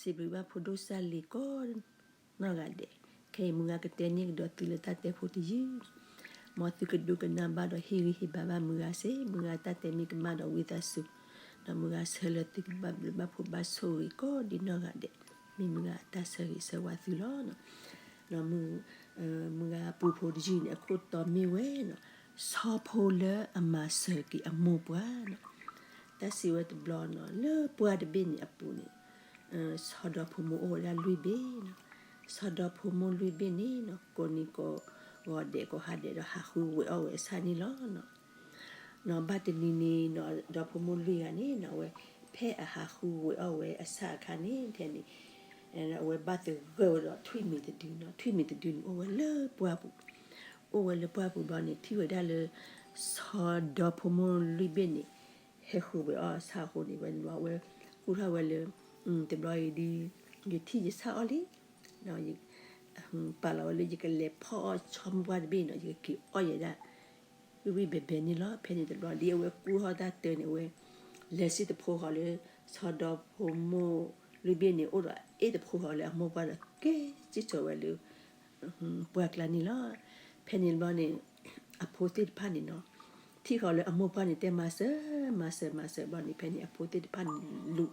စံးဘျုးဘၣ်ဖိဒိၣ်စၢ်လံၤကိးနီၢ်ဂၤဒဲး, ခဲအံၤမုၢ်ဂၤကတဲန့ၢ်ကဒီးသုလၢတၢ်တဲဖိတယုၢ်, မ်သုကဒိကနၣ်ဘၣ်ဒီးဟ့ၣ်ဂံၢ်ဟ့ၣ်ဘါဘၣ်မုၢ်ဂၤစ့ၢ်, မုၢ်ဂၤတၢ်တဲမ့ၢ်ကမၣ်ဒီးဝံသးစူၤ, ဒီးမုၢ်ဂၤဆၢလၢသုကဘၣ်ဘျုးဘၣ်ဖှိၣ်ဘၣ်ဆိၣ်ဂ့ၤကိးဒံးနီၢ်ဂၤဒဲး, မ့ၢ်မုၢ်ဂၤအတၢ်ဆၢဂ့ၤဆၢဝါသုလီၤ. ဒီးမုၢ် မုၢ်ဂၤအပူဖိတယုၢ်န့ၣ် အခိၣ်တီမ့ၢ်ဝဲနီၤ, ဆီဖိလၢအမၤစၢၤက့ၤအမိၢ်ပှၢ်နီၤ. တၢ်စံးဝဲတဘျီနီၤ, လၢပှၢ်တဘ့ၣ်န့ၣ်အပူၤန့ၣ်, ဆီဒီဖိမိၢ်အိၣ်ဝဲဒၣ်လွံၢ်ဘ့ၣ်နီၤ. ဆီဒီဖိမိၢ်လွံၢ်ဘ့ၣ်န့ၣ်နီၤ, ကိးနံၤကိးဂီၤဒဲးကိးဟါဒဲးဒီးဟးဃုဝဲအီၣ်ဝဲအဆၣ်န့ၣ်လီၤ. နီၤဘၣ်တနံၤန့ၣ်နီၤ, ဒီဖိမိၢ်လွံၢ်ဂၤန့ၣ်နီၤ, အဝဲဖဲအဟးဃုဝဲအီၣ်ဝဲအဆၣ်အခါန့ၣ် ထဲန့ၣ် အဝဲဘၣ်သဂၢၢ်ဝဲဒီးထွံၣ်မံၤတဒုနီၤ, ထွံၣ်မံၤတဒုန့ၣ်အိၣ်ဝဲလၢပှၢ်ပူၤ, အိၣ်ဝဲလၢပှၢ်ပူၤဘျီန့ၣ် ထံၣ်ဝဲဒၣ်လၢ ဆီဒီဖိမိၢ်လွံၢ်ဘ့ၣ်န့ၣ် ဟဲဃုဝဲအီၣ်အဆၣ်အဃိန့ၣ် ဝဲန့ၣ်ဘျီအဝဲကူၣ်ထီၣ်ဝဲလၢ တဘျီအံၤဒုး ယထံၣ်ယဆၣ်အီၣ်လံ, ပာ်လီၤဝဲလၢယကလဲၤဖီၣ်အီၣ်ဆီမိၢ်ပှၢ်တဘ့ၣ်နီၤ, ယကက့ၤအီၣ်ယဲဒၣ် ဝံၣ်ဝံၣ်ဘဲဘဲန့ၣ်လီၤ. ဖဲန့ၣ်တဘျီဒ်အဝဲကူၣ်ထီၣ်တၢ်တၢ်န့ၣ် အဝဲလဲၤစံၣ်တဖိဃီၤလၢ ဆီဒီဖိမိၢ်လွံၢ်ဘ့ၣ်န့ၣ် အိၣ်ဒီးအ့ၣ်တဖိဃီၤလၢအမိၢ်ပှၢ်ဒီးကဲစံၣ်ကၠီၤဝဲလၢ ပှၢ်ကျါန့ၣ်လီၤ. ဖဲန့ၣ်တဘျီန့ၣ် အဖိသ့ၣ်တဖၣ်န့ၣ်နီၤ, ထံၣ်ဃီၤလၢအမိၢ်ပှၢ်န့ၣ်တဲမၤစၢၤ မၤစၢၤ မၤစၢၤဘျီန့ၣ် ဖဲန့ၣ်အဖိသ့ၣ်တဖၣ်န့ၣ်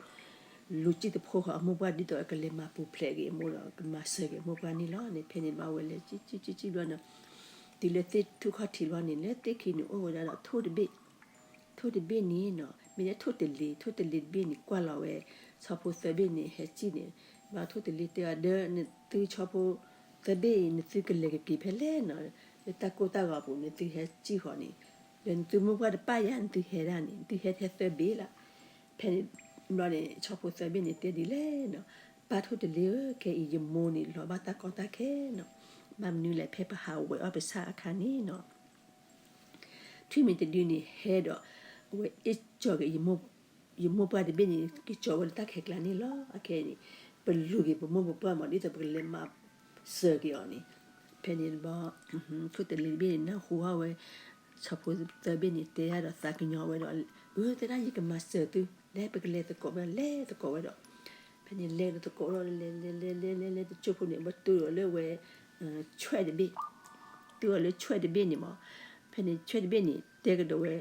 လူၤစံၣ်တဖိဃီၤအမိၢ်ပှၢ်ဒ်သိးအကလဲၤမၤပူၤဖျဲးက့ၤအမိၢ်ဒီး ကမၤစၢၤက့ၤအမိၢ်ပှၢ်န့ၣ်လီၤန့ၣ်. ဖဲန့ၣ်တဘျီအဝဲလဲၤစံၣ်စံၣ်စံၣ်စံၣ်ဘျီန့ၣ် တုၤလၢသ့ၣ်ထူၣ်ခီၣ်ထံးဘျီန့ၣ် လၢသ့ၣ်ခံန့ၣ်အိၣ်ဝဲဒၣ်ဒီးထိၣ်တဘ့ၣ်, ထိၣ်တဘ့ၣ်န့ၣ်နီၤ မ့ၢ်လၢထိၣ်တလ့ၤ, ထိၣ်တလ့ၤတဘ့ၣ်န့ၣ် ကွၢ်လီၤဝဲ ဆီဖိသၢဘ့ၣ်န့ၣ် ဟဲစံၣ်န့ၣ်, ဘျီထိၣ်တလ့ၤတဲအီၤဒီး နသုဆီဖိသၢဘ့ၣ်အံၤ နသုကလဲၤကက့ၤဖဲလဲၣ်နီၤ, လၢတၢ်ကိၢ်တၢ်ဂီၤပူၤ နသုဟဲစံၣ်ဃီၤန့ၣ်, ဒီးနသုမိၢ်ပှၢ်တပၣ်ယၤ နသုဟဲဒၣ်န့ၣ် နသုဟဲထဲသၢဘ့ၣ်လီၤ. ဖဲန့ၣ်ဘျီန့ၣ် ဆီဖိသၢဘ့ၣ်န့ၣ်တဲဒ်လဲၣ်နီၤ, ပၢ်ထိၣ်တလ့ၤဧၢ, ခဲအံၤယမိၢ်န့ၣ်လီၤဘၣ်တၢ်ကီတၢ်ခဲနီၤ, ဘၣ်မနုၤလဲၣ် ဖဲပဟးဝဲအီၣ်ပဆၣ်အခါန့ၣ်နီၤ ထွံၣ်မံၤတဒုန့ၣ်ဟဲဒီး အဝဲအ့ၣ်ကၠီၤက့ၤ ယမိၢ်ပှၢ်တဘ့ၣ်န့ၣ် က့ၤကၠီၤဝဲလၢတၢ်ခဲကျါန့ၣ်လီၤ. အခဲအံၤန့ၣ် ပလူၤက့ၤပမိၢ်ပပှၢ်မး ဒ်သိးပကလဲၤမၤစၢၤက့ၤအီၤန့ၣ်, ဖဲန့ၣ်တဘျီ ထိၣ်တလ့ၤတဘ့ၣ်န့ၣ် နၢ်ဟူအီၤဝဲ ဆီဖိသၢဘ့ၣ်န့ၣ် တဲဒၣ်ဒီးသးကညီၤဝဲဒီး အၢ တဲဒၣ်ယကမၤစၢၤသု လဲၤပကလဲၤသကိးဝဲ လဲၤသကိးဝဲဒီး ဖဲန့ၣ်လဲၤဒီးသကိးဒီး လဲၤလဲၤလဲၤလဲၤလဲၤလဲၤတစိၢ်ဖိန့ၣ် အဝဲတုၤအီၤလၢဝဲ ဆွဲၣ်တဘ့ၣ်, တုၤအီၤလၢဆွဲၣ်တဘ့ၣ်န့ၣ်မး, ဖဲန့ၣ်ဆွဲၣ်တဘ့ၣ်န့ၣ် တဲကဒီးဝဲ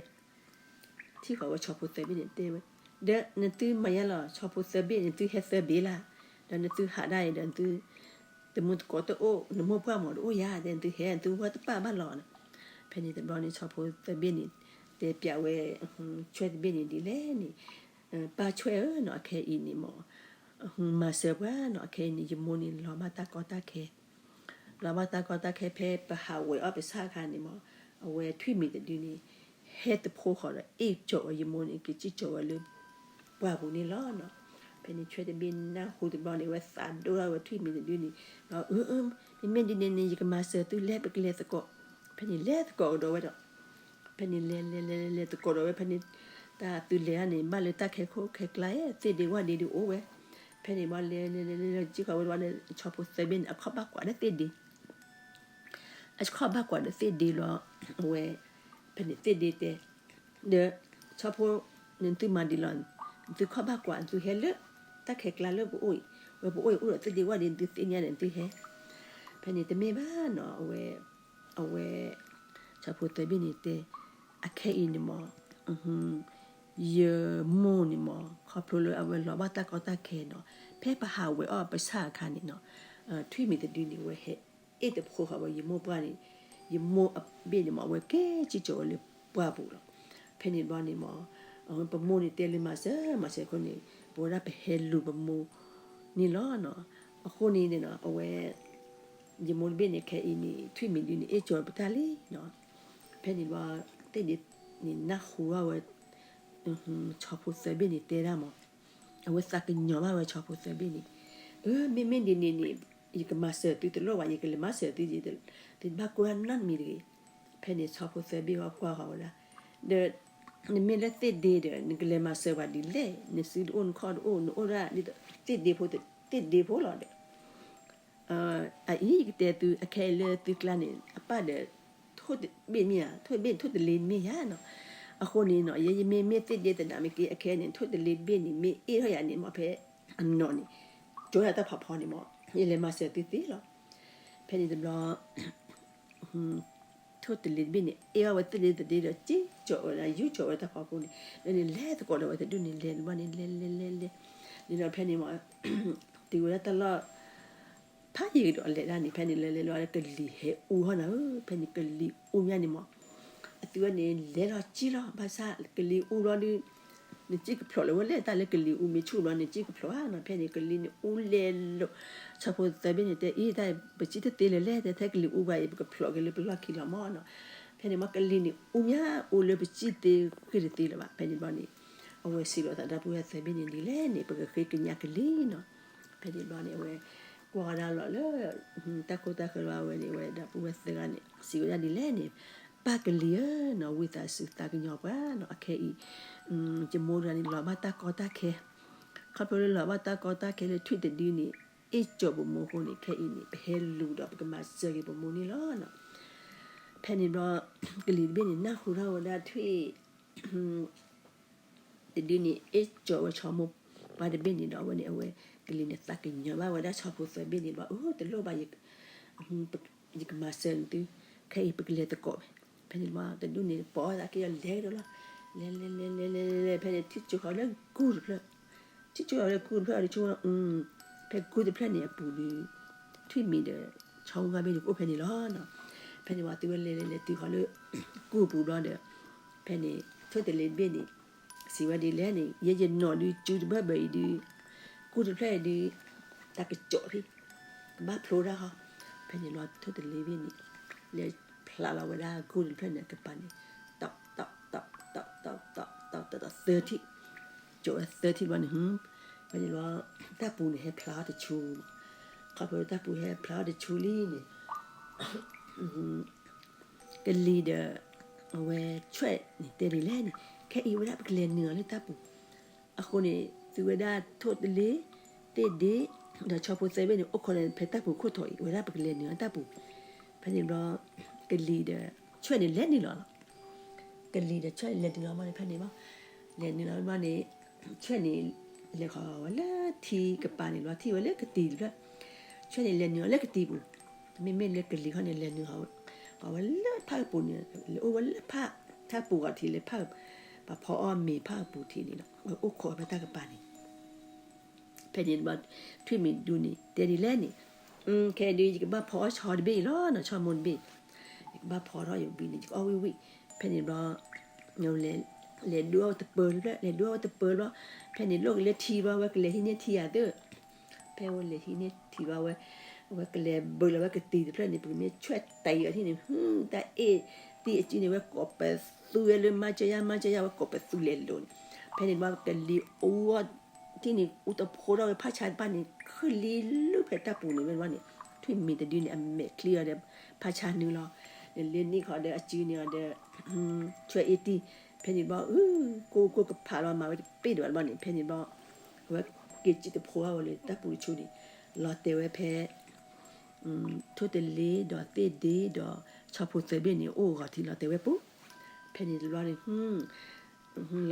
ထံၣ်ဃီၤဝဲဆီဖိသၢဘ့ၣ်န့ၣ်တဲဝဲ, ဒီးနသုမၤယါလီၤ ဆီဖိသၢဘ့ၣ် နသုဟဲသၢဘ့ၣ်လၢ်, ဒီးနသုဟးဒၣ်အံၤဒီးနသု တမူတကိးတအိၣ် နမိၢ်ပှၢ်မးတအိၣ်ယၤ ဒီးနသုဟဲ နသုဝဲတပာ်ဘၣ်လီၤ. ဖဲန့ၣ်တဘျီန့ၣ် ဆီဖိသၢဘ့ၣ်န့ၣ် တဲပျးဝဲ ဆွဲၣ်တဘ့ၣ်န့ၣ်ဒ်လဲၣ်န့ၣ်, ပၢ်ဆွဲၣ်ဧၢနီၤ အခဲအံၤန့ၣ်မး မၤစၢၤပှၤနီၤ အခဲအံၤန့ၣ် ယမိၢ်န့ၣ်လီၤဘၣ်တၢ်ကီတၢ်ခဲ လီၤဘၣ်တၢ်ကီတၢ်ခဲဖဲပဟးဝဲအီၣ်ပဆၣ်အခါန့ၣ်မး, အဝဲထွံၣ်မံၤတဒုန့ၣ် ဟဲသဖိဃီၤဒီးအ့ၣ်ကၠီၤဝဲယမိၢ်န့ၣ် က့ၤစံၣ်ကၠီၤဝဲလၢ ပှၢ်ပူၤန့ၣ်လီၤ. ဖဲန့ၣ်ဆွဲၣ်တဘ့ၣ်နၢ်ဟူတဘျီန့ၣ် အဝဲသးဒိၣ်ထီၣ်ဝဲထွံၣ်မံၤတဒုန့ၣ်, အၢ မ့မ့ၢ်ဒ်န့ၣ်န့ၣ် ယကမၤစၢၤသုလဲၤပကလဲၤသကိး, ဖဲန့ၣ်လဲၤသကိးကဒီးဝဲဒီး ဖဲန့ၣ်လဲၤလဲၤလဲၤလဲၤလဲၤသကိးဒီးဝဲ ဖဲန့ၣ် တၢ်သုလဲၤဒၣ်န့ၣ် ဘၣ်လၢတၢ်ခဲခိၣ်ခဲကျါ သ့ၣ်ဒ့ဝၣ်ဒ့ဒုးအိၣ်ဝဲ, ဖဲန့ၣ်ဘၣ်လဲၤလဲၤလဲၤလဲၤလဲၤ စံၣ်ဃီၤဝဲတဘျီန့ၣ် ဆီဖိသၢဘ့ၣ်န့ၣ် အခီၣ်ဘၣ်ကွၢ်ဒီးသ့ၣ်ဒ့ အခီၣ်ဘၣ်ကွၢ်ဒီးသ့ၣ်ဒ့လီၤ, အဝဲ ဖဲန့ၣ်သ့ၣ်ဒ့တဲ ဒီး ဆီဖိ နသုမၤဒ်လီၤ, နသုခီၣ်ဘၣ်ကွၢ် နသုဟဲလၢ တၢ်ခဲကျါလၢပအိၣ်အံၤ, ဝဲပအိၣ်အံၤအိၣ်ဒီးသ့ၣ်ဒ့ဝၣ်ဒ့ နသုသ့ၣ်ညါဒီးနသုဟဲ, ဖဲန့ၣ်တမ့ၢ်ဘၣ်နီၤ အဝဲ အဝဲ ဆီဖိသၢဘ့ၣ်န့ၣ်တဲ အခဲအံၤန့ၣ်မး ယမိၢ်န့ၣ်မး ခီဖျိလၢအဝဲလီၤဘၣ်တၢ်ကီတၢ်ခဲနီၤ ဖဲပဟးဝဲအီၣ်ပဆၣ်အခါန့ၣ်နီၤ ထွံၣ်မံၤတဒုန့ၣ် အဝဲဟဲအ့ၣ်တဖိဃီၤဝဲယမိၢ်ပှၢ်န့ၣ် ယမိၢ်အဘ့ၣ်န့ၣ်မး အဝဲကဲစံၣ်ကၠီၤဝဲလၢပှၢ်ပူၤလီၤ. ဖဲန့ၣ်တဘျီန့ၣ်မး ပမိၢ်န့ၣ်တဲလၢမၤစၢၤ မၤစၢၤအဃိန့ၣ် ပဝဲဒၣ်ပဟဲလူၤပမိၢ်န့ၣ်လီၤ. အဃိန့ၣ်န့ၣ်နီၤ အဝဲ ယမိၢ်တဘ့ၣ်န့ၣ် ခဲအံၤန့ၣ် ထွံၣ်မံၤဒုန့ၣ် အ့ၣ်ကၠီၤပတၢ်လံနီၤ. ဖဲန့ၣ်ဘျီ သ့ၣ်ဒ့န့ၣ် နၢ်ဟူဘၣ်ဝဲ ဆီဖိသၢဘ့ၣ်န့ၣ်တဲဒၣ်မး, အဝဲသးကညီၤဘၣ်ဝဲဆီဖိသၢဘ့ၣ်န့ၣ်, အၢ မ့မ့ၢ်ဒ်န့ၣ်န့ၣ် ယကမၤစၢၤသုတလိၣ်ဘၣ် ယကလဲၤမၤစၢၤသု သုတဘၣ်ကိၢ်တၢ်နီတမံၤတဂ့ၤ. ဖဲန့ၣ်ဆီဖိသၢဘ့ၣ်ဝဲကွၢ်ဃီၤဝဲဒၣ်, ဒီး နမ့ၢ်လၢသ့ၣ်ဒ့ဒီး နကလဲၤမၤစၢၤပှၤဒ်လဲၣ်, နစုတအိၣ် နခီၣ်တအိၣ် နအိၣ်ဒၣ်ဒ်သိးသ့ၣ်ဒ့ဖိ သ့ၣ်ဒ့ဖိလီၤဒီး အအံၤကတဲသု အခဲအံၤလၢသုကျါန့ၣ် အပၢ်ဒီး ထိၣ်တဘ့ၣ်မ့ၢ်ဧါ, ထိၣ်တဘ့ၣ်န့ၣ် ထိၣ်တလ့န့ၣ်မ့ၢ်ဧါနီၤ. အဃိန့ၣ်နီၤ ယဲယမ့ၢ်မ့ၢ်သ့ၣ်ဒ့သနာ်က့ အခဲအံၤန့ၣ် ထိၣ်တလ့တဘ့ၣ်န့ၣ် မ့ၢ်အ့ၣ်ထီၣ်ယၤန့ၣ် မ့ၢ်ဖဲအနီၢ်န့ၣ် ကၠီဝဲဒၣ်တၢ်ဖးဖီန့ၣ်မး, ယလဲၤမၤစၢၤသုသ့လီၤ. ဖဲန့ၣ်တဘျီ ထိၣ်တလ့ၤတဘ့ၣ်န့ၣ် အဲၣ်အီၣ်ဝဲသ့ၣ်လ့ၤသ့ၣ်ဒီး က့ၤကၠီဝဲဒၣ် ယူၢ်ကၠီဝဲတၢ်ဖီခိၣ်န့ၣ်, လၢန့ၣ်လဲၤသကိးဒီးဝဲတဒူၣ်န့ၣ် လဲၤတဘျီန့ၣ် လဲၤလဲၤလဲၤလဲၤ, န့ၣ်ဒီးဖဲန့ၣ်မး တုၤဝဲဒၣ်တၢ်လီၢ် ဖးယံၤကဒီးလဲၤဒၣ်န့ၣ် ဖဲန့ၣ်လဲၤလဲၤလီၤ ကလံၤဟဲအူဟီၣ်နၤဧၢ, ဖဲန့ၣ်ကလံၤအူမးန့ၣ်မး, အသုဝဲန့ၣ် လဲၤလီၤက့ၤလီၤ ဘၣ်ဆၣ်ကလံၤအူဘျီဒုး နစ့ၢ်ကဖျိးလၢၤဝဲလဲၣ် တၢ်လၢကလံၤအူမ့ၢ်ဆူၣ်ဘျီ နစ့ၢ်ကဖျိးဧါနီၤ, ဖဲန့ၣ်ကလံၤန့ၣ်အူလဲၤလိာ်, ဆီဖိသၢဘ့ၣ်န့ၣ်တဲအံၤ တၢ်ပစ့ၢ်တသ့လၢၤလဲၣ် တဲထဲကလံၤအူဘၣ်အံၤ ပကဖျိးက့ၤလၢပလီၢ်ခံလီၤမးနီၤ, ဖဲန့ၣ်မးကလံၤန့ၣ်အူမး အူလၢပစ့ၢ်သ့ဃ့ၢ်တသ့လၢၤဘၣ်, ဖဲန့ၣ်ဘျီန့ၣ် အဝဲစံးလီၤသးဒီပုၢ်ဝဲၢ်သၢဘ့ၣ်န့ၣ် ဒ်လဲၣ်န့ၣ် ပကဃ့ကညးကလံၤနီၤ, ဖဲန့ၣ်ဘျီန့ၣ် အဝဲ ကွၢ်ဝဲဒၣ်လီၤလၢ တၢ်ခိၣ်တၢ်ဃၢၤဘၣ်ဝဲန့ၣ် အဝဲဒီပုၢ်ဝဲၢ်သၢဂၤန့ၣ် စံးဝဲဒၣ်ဒ်လဲၣ်န့ၣ်, ပၢ်ကလံၤဧၢနီၤ ဝံသးစူၤသးကညီၤပှၤနီၤ, အခဲအံၤ ယမိၢ်တဂၤန့ၣ် လီၤဘၣ်တၢ်ကီတၢ်ခဲ, ခီဖျိလၢလီၤဘၣ်တၢ်ကီတၢ်ခဲလၢထွံၣ်တဒုန့ၣ် အ့ၣ်ကၠီပမိၢ်အဃိန့ၣ် ခဲအံၤန့ၣ် ပဟဲလူၤဒီးပကမၤစၢၤက့ၤပမိၢ်န့ၣ်လီၤနီၤ, ဖဲန့ၣ်ဘျီ ကလံၤတဘ့ၣ်န့ၣ် နၢ်ဟူထီၣ်ဝဲဒၣ်ထွံၣ် တဒုန့ၣ် အ့ၣ်ကၠီဝဲဆီမိၢ်ပှၢ်တဘ့ၣ်န့ၣ်ဒီး အဝဲန့ၣ် အဝဲကလံၤန့ၣ် သးကညီၤဘၣ်ဝဲဒၣ်ဆီဖိသၢဘ့ၣ်န့ၣ်ဘျီ အၢ တလိၣ်ဘၣ် ယကမၤစၢၤနသု, ခဲအံၤပကလဲၤသကိးဝဲ, ဖဲန့ၣ်ဘျီ တဒုန့ၣ် ပိာ်အသးက့ၤဒီးလဲၤကဒီးလီၤ, လဲၤလဲၤလဲၤလဲၤလဲၤလဲၤလဲၤ ဖဲန့ၣ် ထံၣ်ကၠိဃီၤလၢကူၢ်တဖျၢၣ်, ထံၣ်ကၠိဃီၤလၢကူၢ်တဖျၢၣ်အီၤဒီးဆိ ဖဲကူၢ်တဖျၢၣ်န့ၣ်အပူၤဒီး ထွံၣ်မံၤဒီး ဆီမိၢ်ပှၢ်ဘ့ၣ်န့ၣ် ကအိၣ်ဖဲန့ၣ်လီၤနီၤ, ဖဲန့ၣ်ဘျီ သုဝဲလဲၤလဲၤလဲၤတုၤဃီၤလၢ ကူၢ်ပူၤဘျီဒီး ဖဲန့ၣ် ထိၣ်တလ့ၤတဘ့ၣ်န့ၣ် စံးဝဲဒ်လဲၣ်န့ၣ် ယဲယနီၣ်ဒုး ကၠူတဘၢၣ်ဘၢၣ်အံၤဒုး ကူၢ်တဖျၢၣ်အံၤဒုး တၢ်ကစီၣ်ဖဲ ကဘၣ်ဖျိတၢ်ဃီ, ဖဲန့ၣ်ဘျီ ထိၣ်တလ့ၤတဘ့ၣ်န့ၣ် လဲၤဖျးလီၤဝဲဒၣ်ကူၢ်တဖျၢၣ်န့ၣ် ကပၤန့ၣ် တီတီတီတီတီတီတီတီတီသၢထံၣ်, ကၠိဝဲသၢထံၣ်ဘျီန့ၣ် ဖဲန့ၣ်ဘျီ တၢ်ပူၤန့ၣ်ဟဲဖျါထီၣ်တဆူ, ခီဖျိတၢ်ပူၤဟဲဖျါထီၣ်တဆူလံန့ၣ် ကလံၤဒီး အဝဲဆွဲၣ်န့ၣ်တဲဒ်လဲၣ်န့ၣ် ခဲအံၤဝဲဒၣ်ပကလဲၤနုာ်အီၤလၢတၢ်ပူၤ, အဃိန့ၣ် သုဝဲဒၣ်ထိၣ်တလ့ၤ, သ့ၣ်ဒ့, ဒီးဆီဖိသၢဘ့ၣ်န့ၣ် အိၣ်ခိးန့ၣ်ဖဲတၢ်ပူၤခိၣ်ထီၣ်အံၤ ဝဲဒၣ်ပကလဲၤနုာ်အီၤတၢ်ပူၤ, ဖဲန့ၣ်ဘျီ ကလံၤဒီးဆွဲၣ်န့ၣ်လဲၤနုာ်လီၤလီၤ ကလံၤဒီးဆွဲၣ်န့ၣ်လဲၤနုာ်လီၤမးန့ၣ် ဖဲန့ၣ်ဘျီ လဲၤနုာ်လီၤဘျီန့ၣ် ဆွဲၣ်န့ၣ် လဲၤဃီၤဝဲလၢထံကပၤန့ၣ်လီၤ ထံၣ်ဝဲလၢကတံၤတဖျၢၣ်, ဆွဲၣ်န့ၣ်လဲၤနုာ်အီၤလၢကတံၤပူၤ, မ့မ့ၢ်လၢကလံၤခီန့ၣ် လဲၤနုာ်ဃီၤဝဲလၢဖၣ်ကပူၤန့ၣ် လဲၤအိၣ်ဝဲလၢဖၣ်ထၣ်ပူၤဂီၤထံးလၢဖၣ် ပှၤဖီအီၣ်မ့ၤဖၣ်ကပူၤထံးန့ၣ်လီၤ ဝဲအိၣ်ခိးဖဲတၢ်ကပၤန့ၣ် ဖဲန့ၣ်ဘျီ ထွံၣ်မံၤဒုန့ၣ် တဲဒ်လဲၣ်န့ၣ်, ခဲဒုး ယကဘၣ်ဖီအီၣ်ဆီတဘ့ၣ်အံၤလီၤနီၤ ဆီမိၢ်တဘ့ၣ်, ယကဘၣ်ဖီထီၣ်ယဝံၤန့ၣ် ယကအီၣ်ဝံၣ်ဝံၣ်, ဖဲန့ၣ်ဘျီ လဲၤဒုးအီၣ်ဝဲတပၢၤတဖျၢၣ် လဲၤဒုးအီၣ်ဝဲတပၢၤဘျီ, ဖဲန့ၣ်လိၣ်က့ၤလၢထံဘျီ ဝဲကလဲၤဟံးန့ၢ်ထံဂၤသၢ, ဖဲဝဲလဲၤဟံးန့ၢ်ထံဘျီဝဲ အဝဲကလဲၤဘၢလီၤဝဲကတံၤတဖျၢၣ်န့ၣ် ပကမ့ၢ်ဆွဲၣ်တံၤအီၤထံၣ်န့ၣ် တၢ်အ့ၣ်သံအစုန့ၣ် ဝဲကိးပသူဝဲလၢမၤစၢၤယၤ မၤစၢၤယၤ ဝဲကိးပသူလဲၤလိၤန့ၣ်, ဖဲန့ၣ်ဘျီကလံၤအူအီၣ် ထံၣ်န့ၣ် အူတဖိထီၣ်ဝဲဖးဆါတဖၣ်န့ၣ် ခုၣ်လံလူၢ်ဖဲတၢ်ပူၤန့ၣ် ဝဲဘျီန့ၣ် ထွံၣ်မံၤတဒုန့ၣ် အမဲာ်ချံအီၤဒီး ဖးဆါနုာ်လီၤ, နလ့န့ၢ်ခီဒီးအစုန့ၣ်အီၤဒီး ဆွဲၣ်အ့ၣ်တံၢ်, ဖဲန့ၣ်ဘျီ အု ကိၢ်ကိၢ်ကဖးလီၤမၤဝဲတပ့ၢ်ဒံးဘၣ်ဘျီန့ၣ် ဖဲန့ၣ်ဘျီ အဝဲက့ၤစံၣ်တဖိထီၣ်ဝဲလၢတၢ်ပူၤတဆူန့ၣ် လီၤတဲာ်ဝဲဖဲ ထိၣ်တလ့ၤဒီးသ့ၣ်ဒ့ဒီးဆီဖိသၢဘ့ၣ်န့ၣ် အိၣ်ဂီၤထံးလီၤတဲာ်ဝဲပူၤ, ဖဲန့ၣ်တဘျီန့ၣ် လီ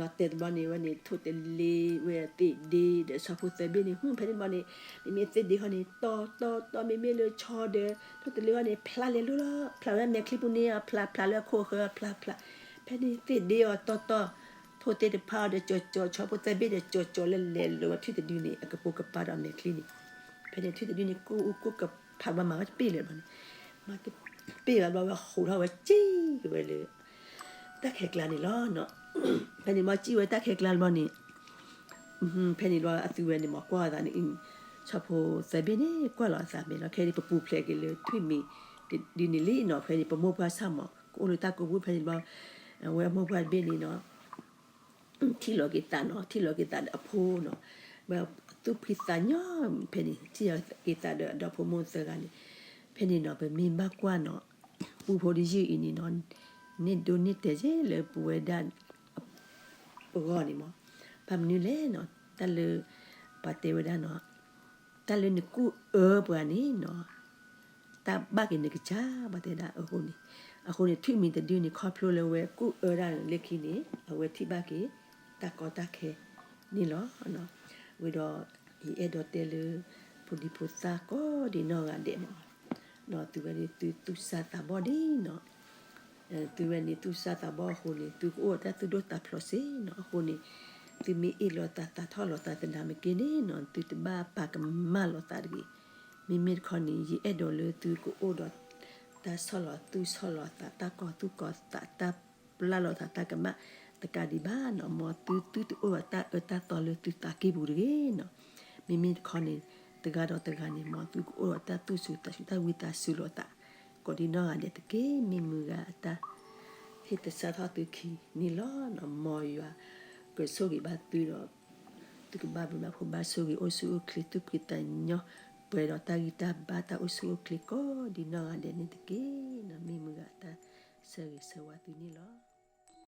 ၤတဲာ်တဘျီန့ၣ် ဝဲန့ၣ် ထိၣ်တလ့ၤဝဲသ့ၣ်ဒ့ဒီးဆီဖိသၢဘ့ၣ်န့ၣ် ဖဲန့ၣ်တဘျီန့ၣ် မ့မ့ၢ်သ့ၣ်ဒ့ခီန့ၣ် တီတီတီ မ့မ့ၢ်လၢဆီဒီး ထိၣ်တလ့ၤခီန့ၣ် ဖျါလဲၤလိၤလီၤ ဖျါဝဲမဲာ်ချံပူၤန့ၣ် ဖျါဖျါလၢအခိၣ်အဃၢၤ ဖျါဖျါ, ဖဲန့ၣ်သ့ၣ်ဒ့အီၤတီတီ ထိၣ်သ့ၣ်တဖၣ်အီၤဒီးကၠီၤကၠီၤ ဆီဖိသၢဘ့ၣ်ဒီးကၠီၤကၠီၤလၢလဲၤလိၤဝဲထွံၣ်တဒုန့ၣ် အကပိာ်ကပၤဒီးမဲာ်ချံန့ၣ်, ဖဲန့ၣ်ထွံၣ်တဒုန့ၣ် ကိၢ်အူကိၢ်ကဖးဘၣ်မၤဝဲတပ့ၢ်လၢၤဘျီန့ၣ်, မၤတပ့ၢ်ဘၣ်ဘျီဝဲဟူးထီၣ်ဝဲစံၣ်ဝဲလၢ တၢ်ခဲကျါန့ၣ်လီၤ. ဖဲန့ၣ်ဘျီစံၣ်ဝဲတၢ်ခဲကျါတဘျီန့ၣ် ဖဲန့ၣ်ဘျီအသုဝဲန့ၣ်မၤကွၢ်အသးန့ၣ် ဆီဖိသၢဘ့ၣ်န့ၣ် ကွၢ်လီၤအသးမဲာ်လီၤ ခဲအံၤပပူၤဖျဲးက့ၤလၢထွံၣ်မံၤ ဒ်န့ၣ်လံနီၤ ဖဲန့ၣ် ပမိၢ်ပှၢ်ဆၣ်မး ကအိၣ်လၢတၢ်ကိးပူၤဖဲန့ၣ်ဘျီ အဝဲအမိၢ်ပှၢ်တဘ့ၣ်န့ၣ်နီၤ ထံၣ်လီၤက့ၤသးနီၤ ထံၣ်လီၤက့ၤသးဒီးအဖိနီၤ ဝဲသူၣ်ဖှံသးညီ ဖဲန့ၣ် ထံၣ်လီၤက့ၤသးဒီးအဒီဖိမိၢ်သၢဂၤန့ၣ် ဖဲန့ၣ်နီၤ ပမ့ၢ်ဘၣ်ကွၢ်နီၤ ပူဖိတယုၢ်အံၤန့ၣ်နီၤ န့ၢ်ဒိၣ်န့ၢ်တဲာ်က့ၤလၢပဝဲဒၣ် ပဂီၢ်န့ၣ်မး ဘၣ်မနုၤလဲၣ်နီၤ တၢ်လၢ ပှၤတဲဝဲဒၣ်နီၤ တၢ်လၢနကူၣ်အၢပှၤန့ၣ်နီၤ တၢ်ဘၣ်က့ၤနကစၢ် ပှၤတဲဒၣ်အဃိန့ၣ် အဃိန့ၣ် ထွံၣ်မံၤတဒုန့ၣ် ခီဖျိလၢဝဲကူၣ်အၢဒၣ်လၢခံန့ၣ် အဝဲထံၣ်ဘၣ်က့ၤ တၢ်ကီတၢ်ခဲန့ၣ်လီၤ. ဝံၤဒီး ယအဲၣ်ဒိးတဲလၢ ဖိဒံဖိသၣ်ကိးဒံနီၢ်ဂၤဒဲးန့ၣ်, ဒီးသုဝဲန့ၣ်သုသူၣ်စၢ်သးဘီၣ်ဒ်နီၤ, သုဝဲန့ၣ်သူၣ်စၢ်သးဘီၣ်အဃိန့ၣ် သုကအိၣ်ဒီးတၢ်သူၣ်ဒိၣ်သးဖျိးစ့ၢ်နီၤ. အဃိန့ၣ် သုမ့ၢ်အ့ၣ်လိာ်သးသးထီၣ်လိာ်သးသနာ်က့န့ၣ်နီၤ သုတဘၣ်ပာ်ကမၣ်လိာ်သးတဂ့ၤ. မ့မ့ၢ်တခီန့ၣ် ယအဲၣ်ဒိးလၢသုကအိၣ်ဒီး တၢ်ဆီၣ်လီၤသူၣ်ဆီၣ်လီၤသး တၢ်ကီၤသူၣ်ကီၤသး တၢ်ပျၢ်လိာ်သးတၢ်ကမၣ်တကးဒံးဘၣ်နီၤ. မ်သုသုတအိၣ်ဒီးတၢ်အၢတၢ်သီလၢသုသးကံၢ်ပူၤတဂ့ၤနီၤ. မ့မ့ၢ်တခီန့ၣ် တဂၤဒီးတဂၤန့ၣ် မ်သုကအိၣ်ဒီးတၢ်သူၣ်စူၤသးစူၤ တၢ်ဝံသးစူၤလိာ်သး ကိးဒံနီၢ်ဂၤဒဲးတက့ၢ်. မ့ၢ်မုၢ်ဂၤအတၢ် ဟ့ၣ်သဆၣ်ထီၣ်သုခံန့ၣ်လီၤ. မ်ယွၤကဆိၣ်ဂ့ၤဘၣ်သုဒီး သုကဘၣ်ဘျုးဘၣ်ဖှိၣ်ဘၣ်ဆိၣ်ဂ့ၤ အိၣ်ဆူၣ်အိၣ်ချ့ သူၣ်ဖှံသးညီ ပှဲၤဒီးတၢ်ဂံၢ်တၢ်ဘါ တၢ်အိၣ်ဆူၣ်အိၣ်ချ့ကိးဒံနီၢ်ဂၤဒဲးန့ၣ်တက့ၢ်. မ့ၢ်မုၢ်ဂၤအတၢ်ဆၢဂ့ၤဆၢဝါသုန့ၣ်လီၤ.